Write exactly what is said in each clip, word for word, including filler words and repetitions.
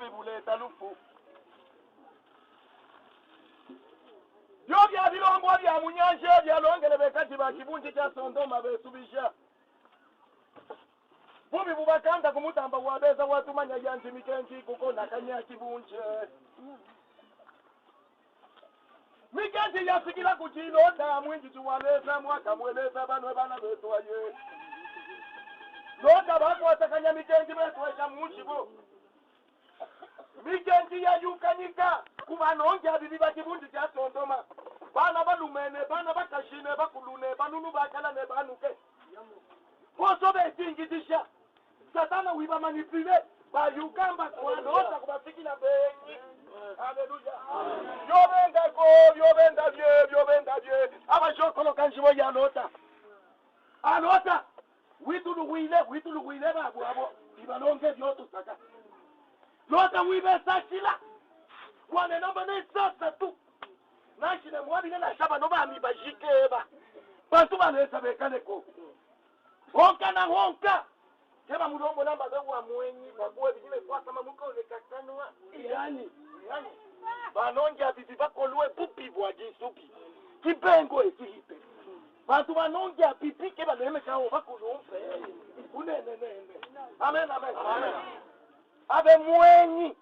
buleta lufu. Dio dia bilongo bia mu nyanja bialongele beka ti ba kibunzi kia Sondoma besubisha. Bubi bu bakanda ku mutamba wa beza watumanya yandi mikenzi kukonakanya kibunzi. Mikenzi yasikila kuti Lota, mwingizi wa Leza, mwakamweleza banwe bana betwaye. Lota bakwatakanya mikenzi betwesha mu nsi bo. Mikenzi yayukanyika ku banongi abibi ba kibunzi kia Sondoma. Bana balume ne bana bakazi ne bakulu ne banunu bakala ne banuke. Bonso betingidisha. Satana wibamanipule, bayukamba kwa Lota kubafikila bengi. Aleluya. Biobenga ko, biobenga bie, biobenga bie. Abashokoloka nzibo ya Lota. A Lota, wituluwile, wituluwile babu abo, ibalonge biotusaka. Lota wibesakila, wane nomba ne sasa tu. Nashile mwabile na shaba no bami bajikeba. Bantu ba Leza bekale ko. Honka na honka. Keba mulombo namba be wa mwenyi, bakuwe bijime kwa sama muko ne kakanwa. Yani, yani. Banongi abibi bakolwe bubi bwa disubi. Kibengo ekihipe. Bantu banongi abibi keba leme kao bakulumpe. Unene nene. Amen, amen. Amen. Abe mwenyi.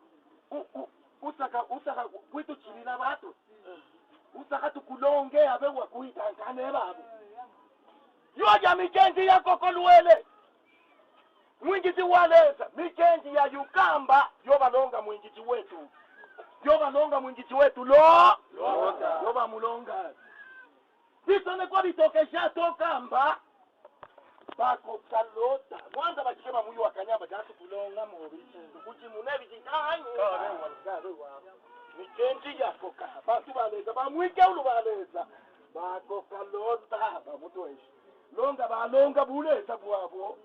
U, u, usaka, usaka kwitu chilila batu. Usaka tukulonge abe wakuhita nkane babu. Yoja mikenzi ya kokolwele. Mwingizi wa Leza, mikenzi ya yukamba, yobalonga mwingizi wetu. Yobalonga mwingizi wetu, lo? Lota. Yobamulonga. Bisone kwa bitokesha tokamba. Bakoka Lota. Mwanza bajike bamuyi wa kanyamba jatu kulonga mobi. Kuti munebi jikani. Kabe wa. Kabe wa. Mikenzi yakoka. Bantu ba Leza. Bamwike ulu ba Leza. Bakoka Lota. Bamutweshi. Longa balonga buleza bwabo.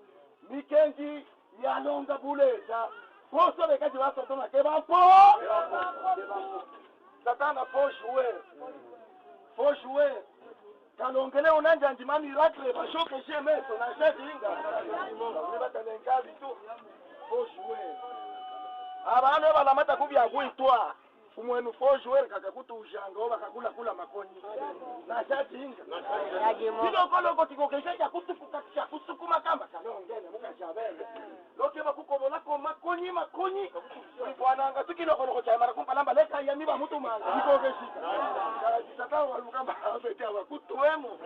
Mikenzi yalonga buleza. Bonso beka ti ba Satana ke bampo. Satana faut jouer. Faut jouer. Kalongele ona njanji ma miracle, bashokeshe meso na shadinga. Ni batalenga bitu. Faut jouer. Abana balamata kubia kwitwa. Kumwenu faut jouer kaka kutujanga, oba kakulakula makonyi. Na shadinga. Kilokoloko tikokeshe kia kutukuka, kia kusukuma kamba kalongele, mukajabele. Loke bakukobola ko makonyi, makonyi. Wibwananga tu kilokoloko kia mara kumpala mba leka ya miba mutu manga. Tikokeshika. Kala tisata waluka mba abeti abakutuemo.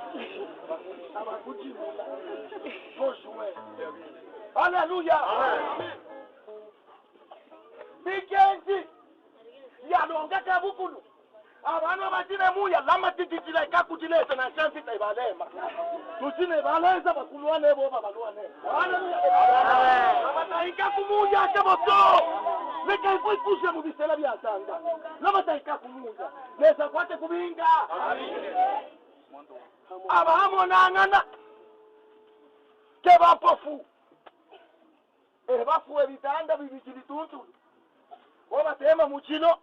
Abakutimula. Faut jouer. Haleluya. Amen. Mikenzi yalonga ka bukulu. Abana batine muya lama tititila ika kutile ete na shansi ta ibalema. Tutine baleza bakulwane bo babalwane. Haleluya. Lama taika kumuya ke boso. Leka ikwikuje mu bisela bia tanga. Lama taika kumuya. Leza kwate kubinga. Amen. Abahamonangana. Ke bampofu. Ehe, bafuwe bitanda bibikili tuntulu. Bo batema mu kilo.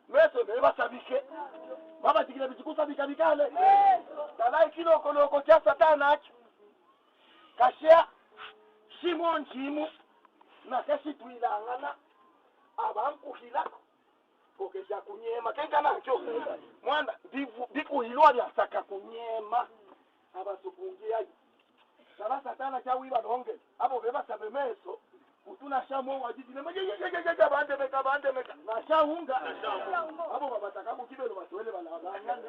Meso ne basabike. Babatikile biti kusabika bikale. Tala ikilokoloko kia Satana aki. Kashia. Shimo njimu. Na kashitwilangana. Abankuhilako. Kokeja kunyema, kenka nakyo. Mwana, bivu-, bikuhilwa biasaka kunyema. Abasukungi ayi. Saba Satana kya wiba longe. Abo beba sabe meso. Kutuna shamo wajijine. Ma, ye, ye, ye, bande meka, bande meka. Na shahunga. Abo babataka ku kibelo batwele bala bangane.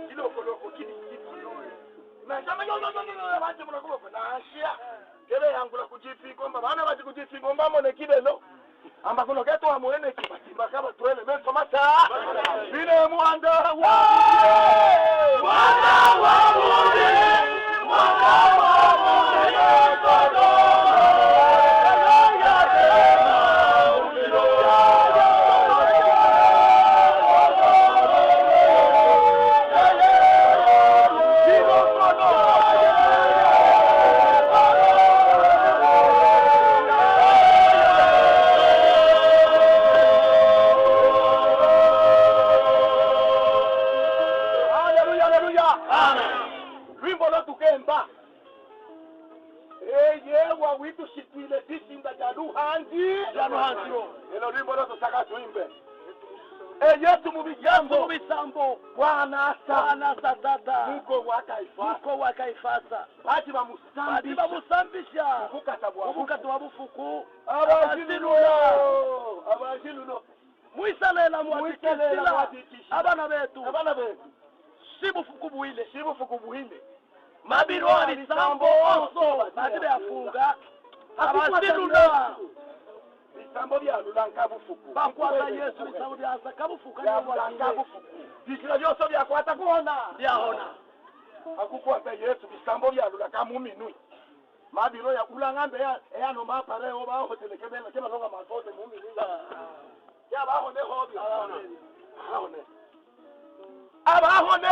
Kilokoloko kibi, kibi. Na shama, yo, yo, yo, yo, yo, bande muna kuboko. Na shia. Kebe yangula ku G P Komba, bana bati ku G P Komba mone kibelo. Amba kuno keto amwene ki, bati mbaka batwele, meso masa. Bine mwanda wa. Mwanda wa mune, mwanda wa mune, kodo. Haleluya, haleluya. Amen. Lwimbo lo tukemba. Eye wawitushitwile pisinda dia luhanzi. Dia luhanzi, o. Elo lwimbo lo tusaka twimbe. Eye Yesu mu bisambo. Yesu mu bisambo. Bwana sa. Bwana sa tata. Muko wa Kaifasa. Muko wa Kaifasa. Badi bamusambisha. Badi bamusambisha. Mu bukasa bwa bufuku. Mu bukasa bwa bufuku. Abazilula. Abazilula. Mwisalela mwadikisila. Mwisalela mwadikisila. Abana betu. Abana betu. Si bufuku bwile. Si bufuku bwile. Mabiro a bisambo onso badi beafunga. Abazilula. Bisambo bialula nka bufuku. Bakwata Yesu, bisambo biasa ka bufuku. Bialula nka bufuku. Bikila bionso biakwata kuhona. Biahona. Akukwata Yesu, bisambo bialula ka mu minwi. Mabiro ya ulanga mbe ya, ya no mapare o ba hotele ke bela, ke baloka mafote mu minwi. Ya ba hone hobi. Ba hone. Ba hone.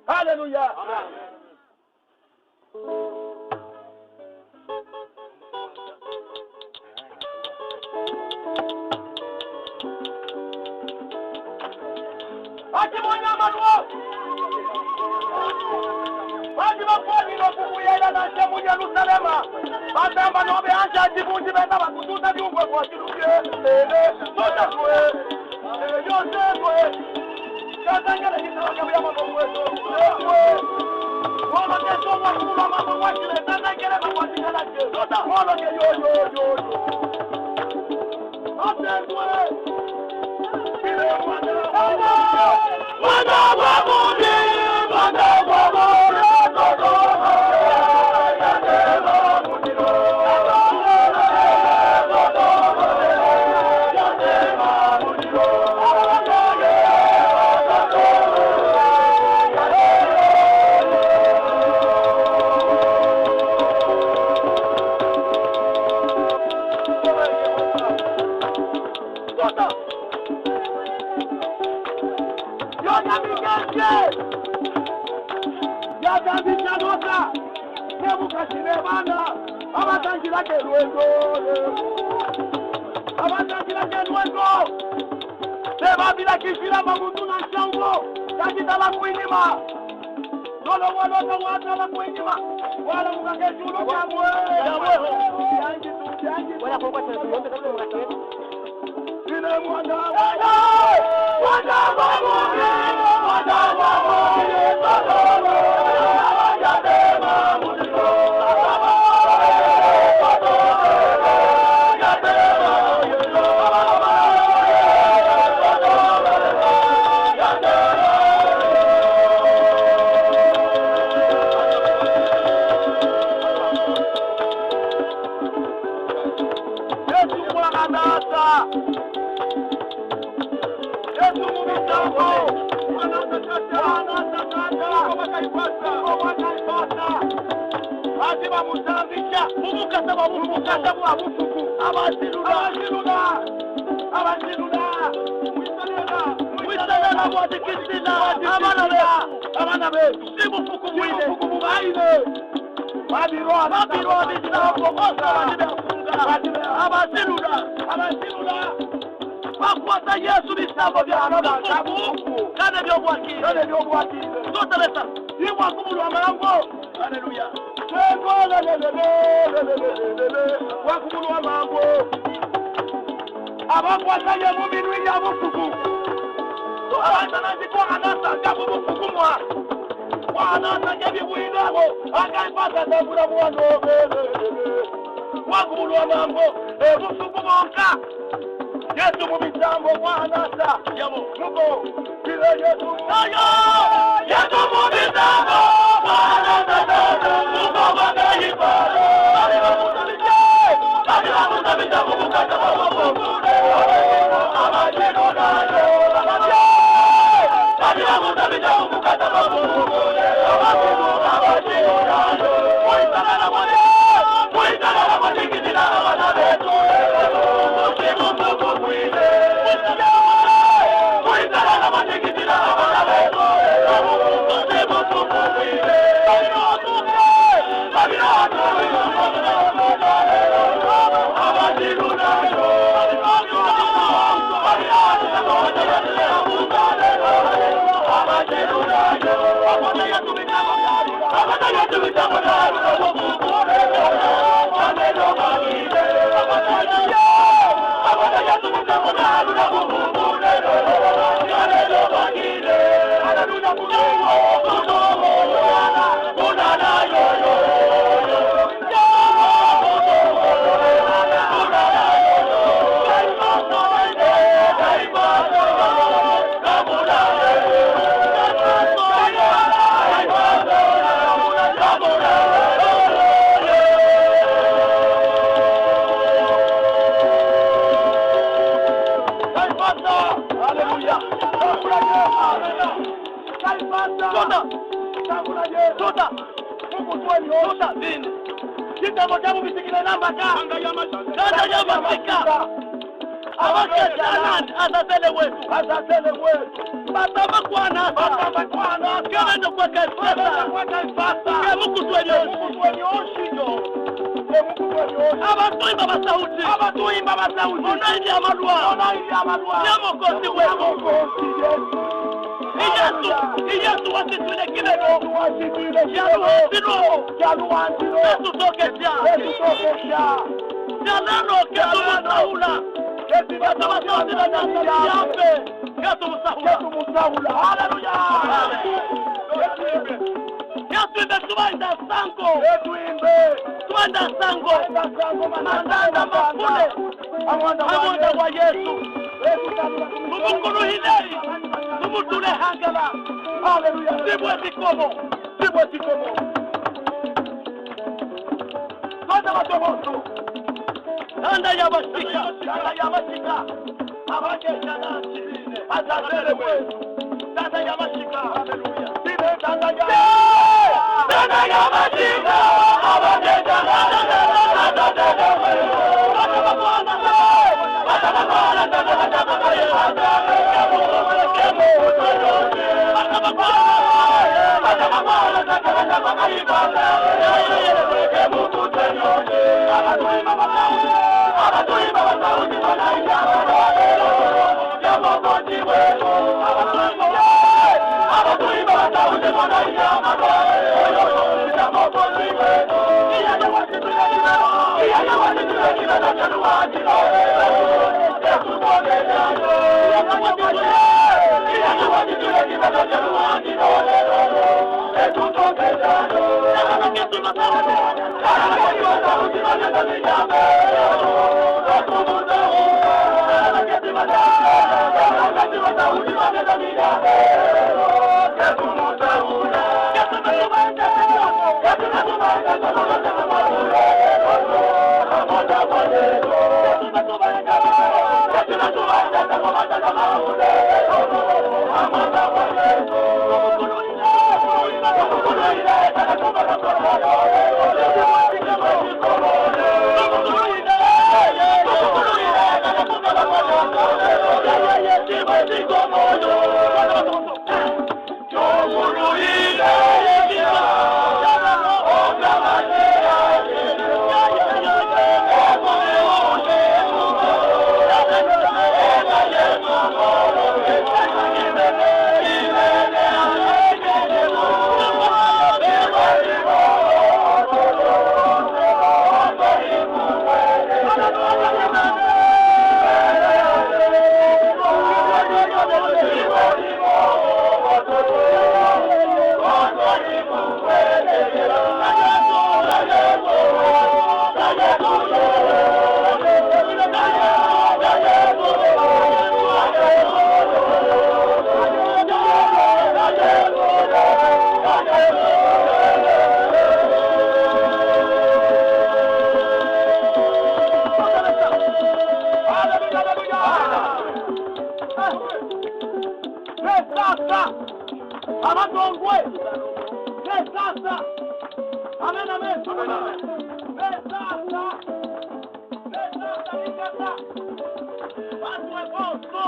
Haleluya. Amen. Ati munyama luo. Badi bafwanina okukuyela nante mu Yerusalema. Batamba nobe anti ati bunji bena bakututa biungwe kwa kilubie. Ele, tuta kwe. Ele, yose kwe. Katangele kitaba kabia mama mweso. Kwe. Mwana keso mwa kubula mama mwakile. Katangele mama mwakile. Tuta. Mwana ke yo, yo, yo, yo. Yona mingenge yatambisha Lota, ne bukasi ne bana, abatangila ke lwendo. Abatangila ke lwendo. Ne babila kifila makutu na nsangu, kakitala kwinima. Lolo wa Lota watala kwinima. Wala mukake julu ya mwe. Ya mwe. Wala kwa kwa tatu, ngombe kwa kwa tatu. Yesu mwana tata. Yesu mu bisambo. Mwana tata. Mwana tata. Mwana tata. Badi bamusambisha. Mu bukasa bwa bufuku. Mu bukasa bwa bufuku. Abazilula. Abazilula. Abazilula. Mwisalela. Mwisalela mwadikisila. Abana betu. Abana betu. Si bufuku bwile. Si bufuku bwile. Mabiro a bisambo, mabiro a bisambo, bonso badi beafunga. Abazilula, abazilula. Bakwata Yesu bisambo bia bufuku, ka ne bio bwakile. Ka ne bio bwakile. Sotelesa. Iwa kubulwa mambu. Haleluya. Lelelelelele. Wa kubulwa mambu. Abakwata ye mu minwi ya bufuku. Abatalandi kwa anasa ka mu bufuku mwa. Kwa anasa ke bibwinabo. Akaipasa tabula mwana. Wa kubulwa mambu. E bufuku bonka. Yesu mu bisambo kwa anasa. Yabo. Muko. Yesu. Ayo! Yesu mu bisambo. Mu kutweni oshi. Tuta vine. Citemo ca mubisikile na maka. Nganda ya masika. Nganda ya masika. Abakesa nandi, azazele wetu. Azazele wetu. Batama kwanasa. Batama kwanasa. Kebende kwa Kaifasa. Kebende kwa Kaifasa. Ke mu kutweni oshi. Ke mu kutweni oshi nyo. Ke mu kutweni oshi. Abatuimba basauti. Abatuimba basauti. Ona ili amalwa. Ona ili amalwa. Ya Mokosi wetu. Ya Mokosi Yesu. I Yesu, i Yesu wasitwile kilelo. Yesu wasitwile kilelo. Ca luwandilo. Ca luwandilo. Yesu tokesha. Yesu tokesha. Ca lelo ke tumusaula. Yesu tokesha. Yesu tokesha. Ke tumusaula. Ke tumusaula. Haleluya. Amen. Yesu imbe. Yesu imbe, tubaenda sango. Yesu imbe. Tubaenda sango. Tubaenda sango, Matanda, Matanda, Mafule. Amwanda wa Yesu. Yesu. Yesu, Matanda. Mumukuluhile. Mumutule hangala. Haleluya. Sibwe sikomo. Sibwe sikomo. Bana batoboso. Nganda ya masika. Nganda ya masika. Abakesa nandi. Azazele wetu. Nganda ya masika. Haleluya. Ile nganda ya. Nganda ya masika. Abakesa nandi. Azazele wetu. Bana ba mwana. Bana ba mwana. Mesasa! Abatongwe! Mesasa! Amen, amen. Mesasa! Mesasa, ikata! Bantu bonso!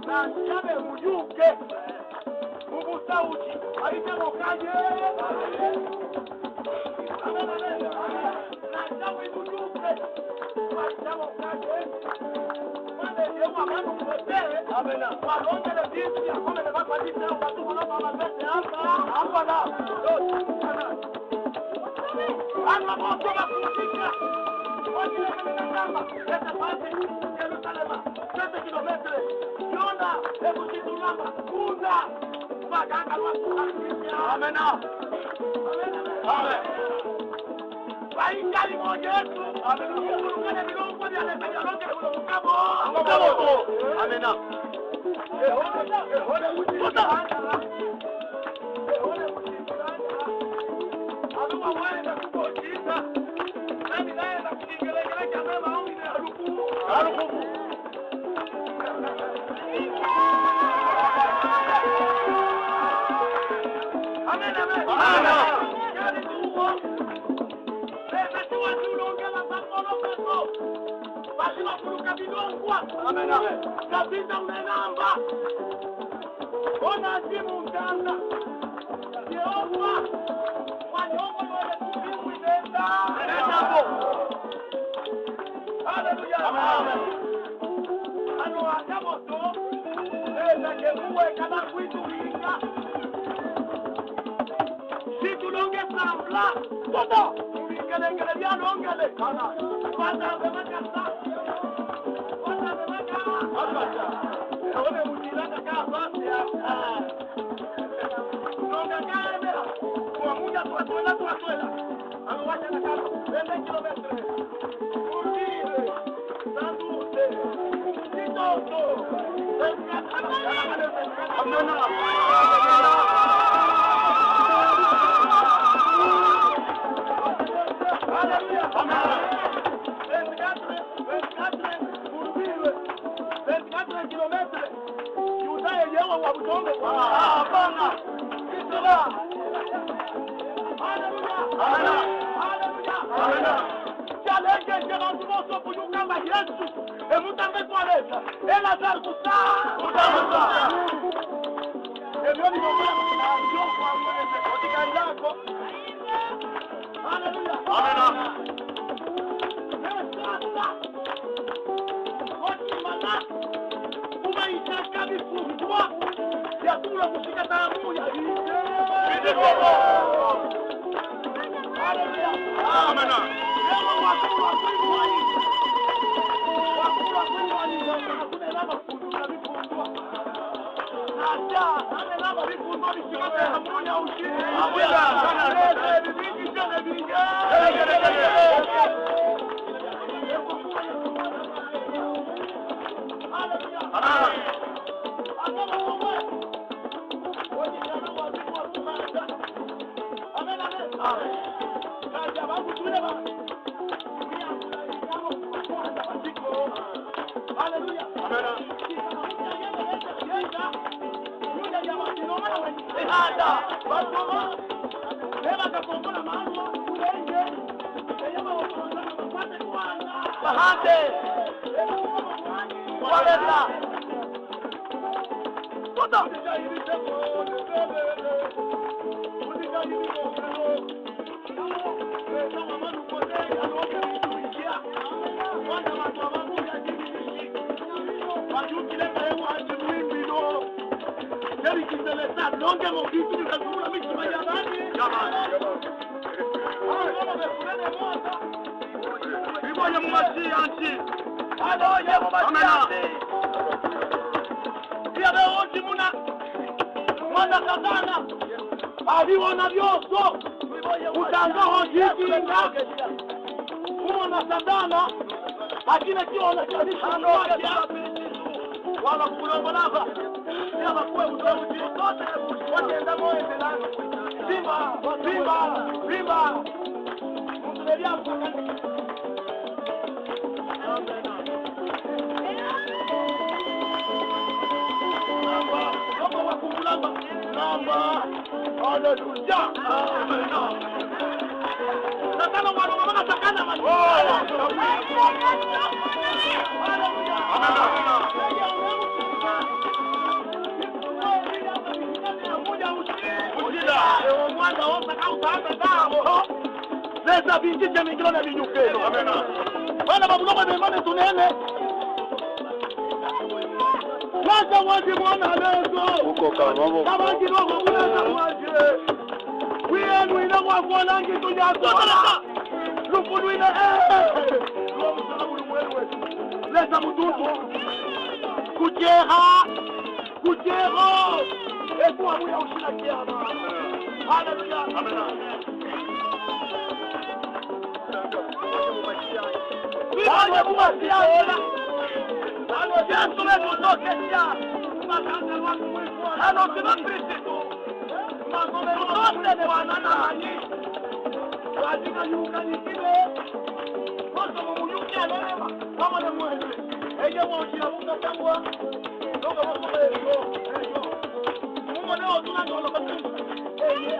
Nzambi muyuke! Mu busaudi, ayite mo kaye. Amen, amen. Amen. Na ntangu ibutuke, ayite mo kaye. Mwana ye mwa manu kote. Amen. Balongele bintu ya komele bakwadisa, batu kono mama pete hapa. Hapa na. Amen. Ana moko bakutika. Wangile kama namba, leta pasi, Yerusalema, sept kilomètres. Yona, ekusitulama, kuna. Amena. Amen. Amena. Amena. Amene, amene. Amene. Kadi tuwo. Bebe tuwa tulongela bakolo peso. Basi bakuluka bilongwa. Amene, amene. Kapita menamba. Ona si mutanda. Yehova. Wanyongo wele kubimu inenda. Amene. Haleluya. Amene. Ano ata moto, eza ke kuwe kana kwitu hinga. Si tulonge sambla, toto, tulingelengele bia longele. Kana, bata be makasa. Bata be maka. Makasa. Ewe mutila kaka basi ya. Longa kaemela. Kwa muda twatwela, twatwela. Ano wacha na kama, vinte kilomètres. Kurire. Sanduse. Kitoto. Haleluya. Amen. Vingt-quatre, vingt-quatre, kurire. Vingt-quatre kilomètres. Yuda ye yewa wa butongo. Ah, bana. Kristo ba. Haleluya. Amena. Haleluya. Amena. Chalenge je bantu bonso kuyuka ma Yesu. E mutambe kwa leta. E Lazare kusa. Kusa, kusa. E bia ni mama. Yo kwa kwa leta. Otika yako. Haleluya. Amena. Sasa, watimana, kuba itaka bifungwa, yatula kushika damu ya ite. Haleluya. Amena. Yesu wakula kwimwani. Wakula kwimwani, hakuna laba kundula bifungwa. Amen, amen. Haleluya. Amena. Bahante. Waleta. Kota. Biboye mu masiya nti. Amena. Iya be oti muna. Mwana Satana. Abiwona byonso. Kutanga ho jikinga. Kumona Satana. Akina kiona kya ni. Wala kukulongola ba. Iya bakwe utoe uti. Wagenda moyendela. Simba, simba, simba. Muntu beri ampaka. Haleluya. Amen. Satana walo mama sakana mani. Haleluya. Amen. Omwana wosa kautanga zabo. Leza bingi je mingilo na binyukelo. Amena. Bana ba buloko bemane tunene. Leza wadi mwana lezo. Uko kama bo. Kabaki no bo leza wadi. Wiye nwina mwa kwa langi tunya kwa. Lufu nwina, eh. Leza mutuntu. Kujeha. Kujero! Ekuwa muya ushila kiama. Haleluya. Amen. Bwana kumasiya. Ano Yesu wetutokesha. Ano sina Kristu. Tutosene wanana hani. Wajika yuka nikile. Koso mumuyuki alelema. Wamane mwele. Eye mwojila mukatangwa. Loka mokoma eyo, eyo. Mumone otuna ndolo kotu. Eye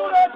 ܘܠܐ